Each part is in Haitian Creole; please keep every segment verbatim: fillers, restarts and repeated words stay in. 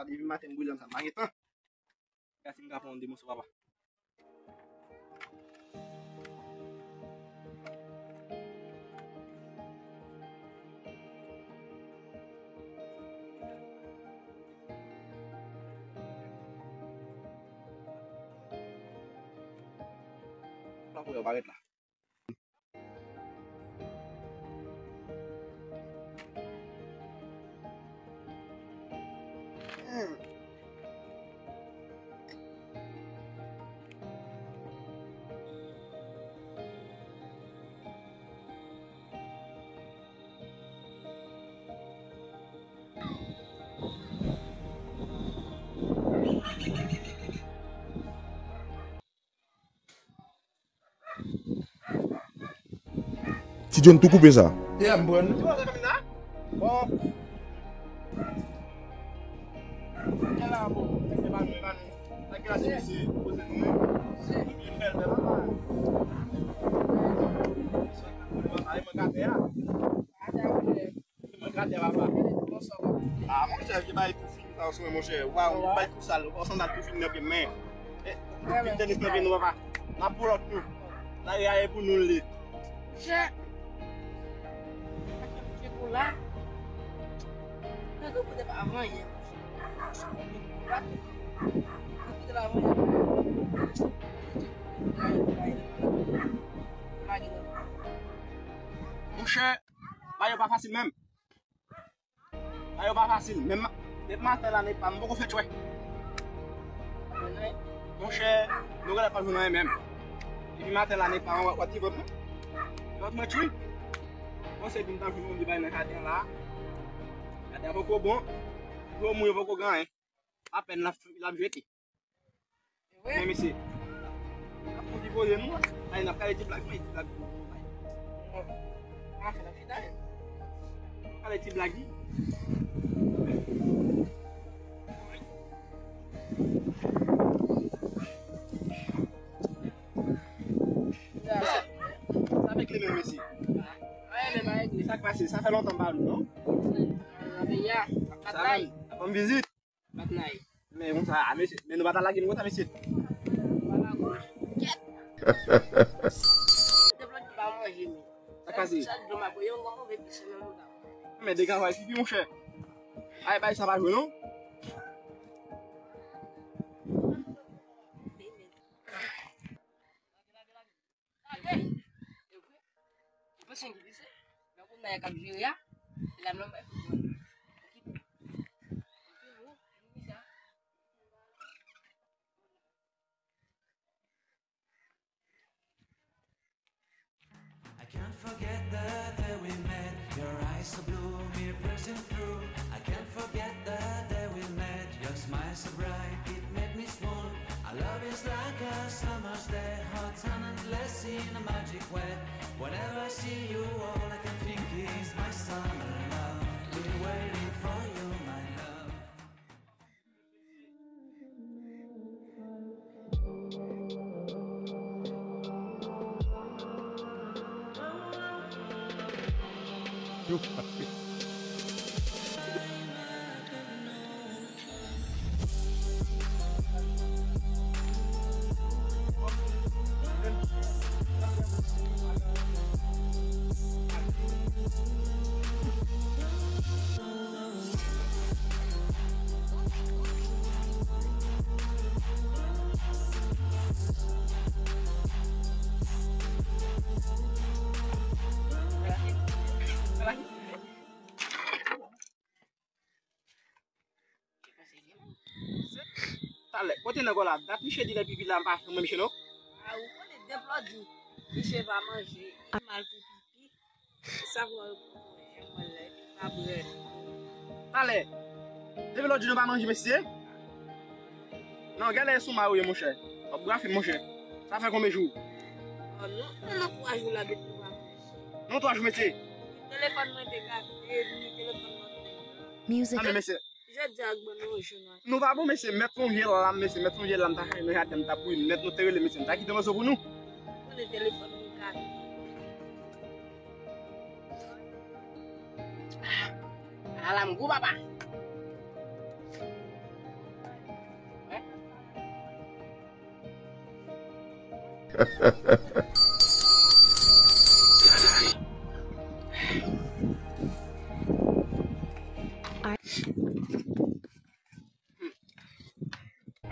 Depi maten m brile m sa, m pa gen tan. Gade si m ka pran yon de moso papa. Papa yo parèt la. Ti John tou koupe sa. Yeah, m pran. Bon. Gen la, bon. Nèg la se mesye, poze nou, wi. Epi fè l fè papa. Papa, e mwen gate a. Mwen gate papa. Ah, monchè, vye bagay tou fini sa, ou sou mwen, monchè. Waw, yon bagay tou sal, ou sandal tou fini nan pye m, men. Eh, pil tenis nan pye nou, papa. N ap pull up nou. Lari a e pou nou l ye. Chè. Chè pou la. Nan tou kote pa vanyan. Tou kote pa vanyan. Monchè, bagay yo pa fasil menm. Bagay yo pa fasil. Menm ma-, depi maten la, nèg pa m poko fè tchwè. Monchè, nou genlè pa jwenn anyen menm. Depi maten la, nèg pa m, what, what give up, non? Give up mwen tchwi. Bon, se vin tan jwenn yon bagay nan jaden an la. Jaden an poko bon. Dlo mou yo poko gen anyen. Apèn l ap, l ap jete. Men mesye, n ap konn pi poze nou. Ay, n ap kale ti blag, men ti blag. An fè nan fidèl. Kale ti blag, wi. Sa fè kle men mesye. Sa k pase? Sa fè lontan m pa wè nou, non? Sa fè, sa fè m vizit. Patnay. Men konsa, a, mesye, men nou pa ta lage m konsa, mesye. Kèt. Deblòd pa manje, men. Sa k pase? Chak jou m ap yon gwo move pis nan mouda. Men dega wè, sifi, monchè. Ay, bay sa pa jwe, non? Lage! Ou panse ki pise? Men kounye a k ap jere a, se la menm bay fout mwen. I can't forget the day we met. Your eyes so blue, me piercing through. I can't forget the day we met. Your smile so bright, it made me swoon. Our love is like a summer's day, hot and endless in a magic way. Whenever I see you, all I can think is my summer love. Been waiting for you, my love. Talè, kote nèg la? Dat misye di lè pipi la, m pa janm wè misye non. A, ou konnen depi lòt jou misye pa manje, li mal pou pipi. Sa pou wè janm wè l la, epi l pa brèd. Talè, depi lòt jou nou pa manje, mesye. Non, gade sou mari w ye, monchè. W ap brafe m, monchè. Sa fè konbyen jou? Oh, non, non, non, twa jou la depi nou pa manje. Non, twa jou, mesye. Telefòn mwen te gate, ni telefòn mwen te gate. Music. A, men mesye. Jodi a, ak ban nou yon jou nwa. Nou pa bon, mesye. Mèt yon vye lam, mesye. Mèt yon vye lam ta fè nan jaden, m ta bouyi nèt, nou te rele, mesye. M ta kite mòso pou nou. Konnen telefòn mwen gate. Ala m gou, papa. Mwen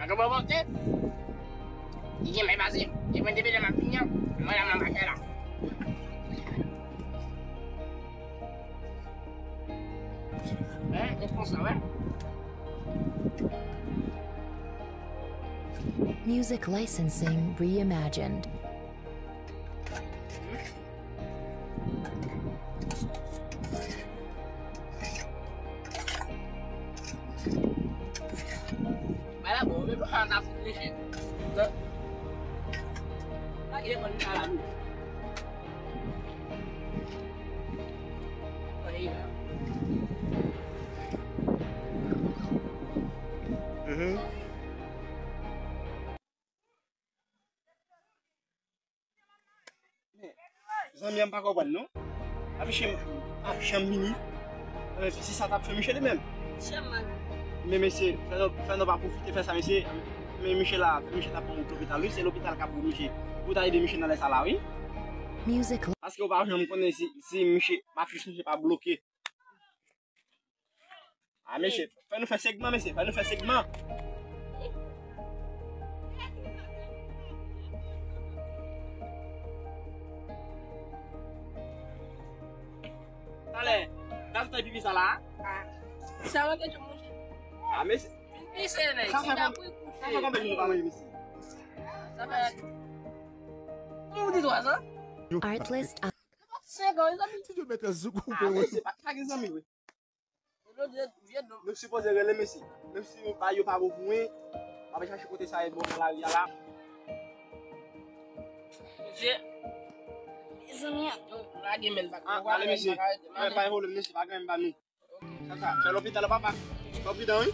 gen bon bote. Li gen men pase. E mwen depi lè m ap vini an, mwen la mwen pa la. Hein, e konsa, wè. Music licensing reimagined. Ba la bon, men pa ta fout mesye. Sa ki lekòl sa la nou. Anyen la. Mhm. Men, zanmi an m pa konprann non. Ap chanm, ap chanm vini. Anben, si sa t ap fè miche li menm. Chanm man. Men mesye, fè nou, fè nou pa pwofite fè sa, mesye. Men miche la, fè miche ta pran wout lopital, wi, se lopital k ap pou miche. Pou ta ede miche nan lè sa la, wi. Music. Paske ou pa janm konnen si, si miche, matris miche pa bloke. A, mesye, fè nou fè segman, mesye, fè nou fè segman. Talè, gaz tan pipi sa la? A. Sa wè ke monchè. A, mesye. Vin pise, nèg. Sa fè konbyen, sa fè konbyen jou nou pa manje, mesye? Sa fè. Ou di twa zan? Artlist. Senk an, mezanmi. Ti John mèt zouk ou pe wè. Mesye, pa, pa gen zanmi, wi. Nou sipoze rele mesye. Menm si yo pa, yo pa bon pou mwen, m ap chache kote sa ye bon nan lari a la. Mesye, mezanmi, lage men l bak. A, ale mesye. Pa gen pwoblèm mesye, pa gen anyen ba nou. Sa, sa, fè lopital la papa. Fè lopital, wi.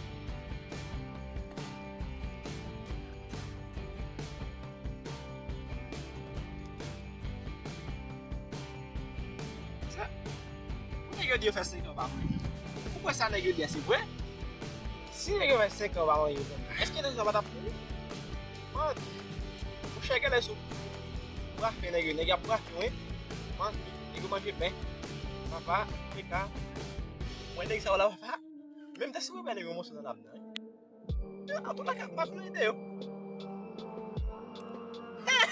Sa, pou nèg yo di yo fè senk an pa manje. Ou kwè sa nèg yo di a se vre? Si nèg yo fè senk an pa manje, èske nèg yo pa t ap mouri? Mwen di, monchè, genlè sou brafe nèg yo, nèg y ap brafe, wi. Mwen di, nèg yo manje pen. Papa, peka. Mwen nèg sa yo la, papa. Menm te si mwen bay nèg yo moso nan dam nan, wi. Yo, an tou ka, pa konnen ide yo. Hey,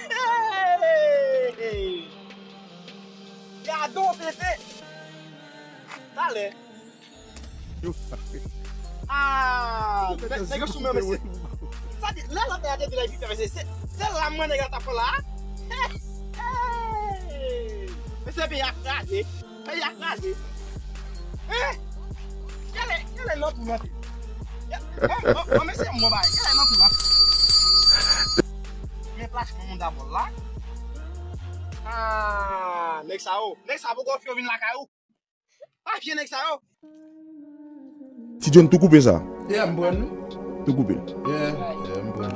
hey, hey. Gadon tete. Talè. Ah, nèg yo sou mwen, mesye. Sa di, lè lòt nèg la te di la, mesye, se, se la mwen nèg la t ap la. Hey, hey. Mesye, peyi a kraze. Peyi a kraze. Hein? Genlè, genlè nan tou mante. Bon, bon, mesye, mwen bay. Genlè nan tou mante. Men plas mwen moun dabò la. Ah, nèg sa yo. Nèg sa poko fè yo vin lakay ou. Pa fè nèg sa yo. Ti John tou koupe sa. Yeah, m pran. Tou koupe. Yeah, yeah, m pran.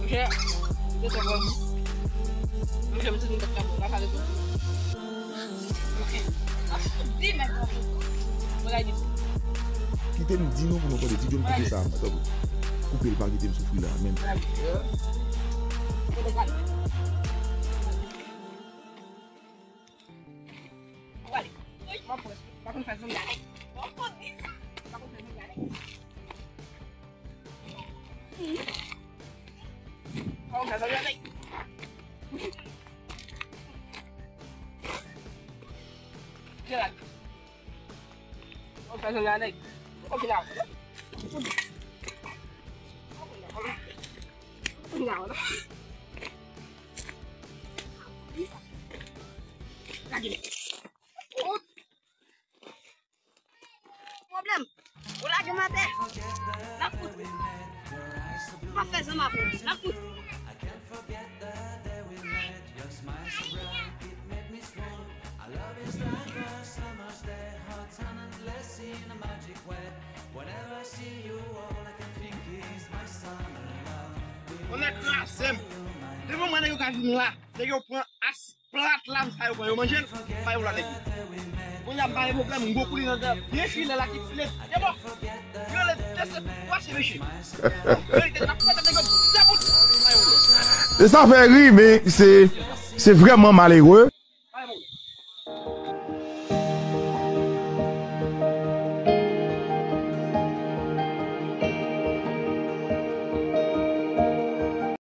Monchè, monchè, m te di m pa t ka pran sa. Kite m di nou pou nou tande. Ti John koupe sa, tanpri. Koupe l, pa kite m soufri la, menm. Pwoblèm. Ou lage m atè. N ap fout. M ap fè zanma pou ou. N ap fout. Konnen kraze m. Devan mwen, nèg yo Sa vin la, nèg yo pran as plat lam sa yo pran yo manje l, pa yo la nèg yo. Kounye a m pa gen pwoblèm, m gwo kouli nan dèyè, byen file la ki file, e bon. Yo le dese pase mesye. Verite, n ap fè nèg yo debout. E sa fè ri, men se se vrèman malere.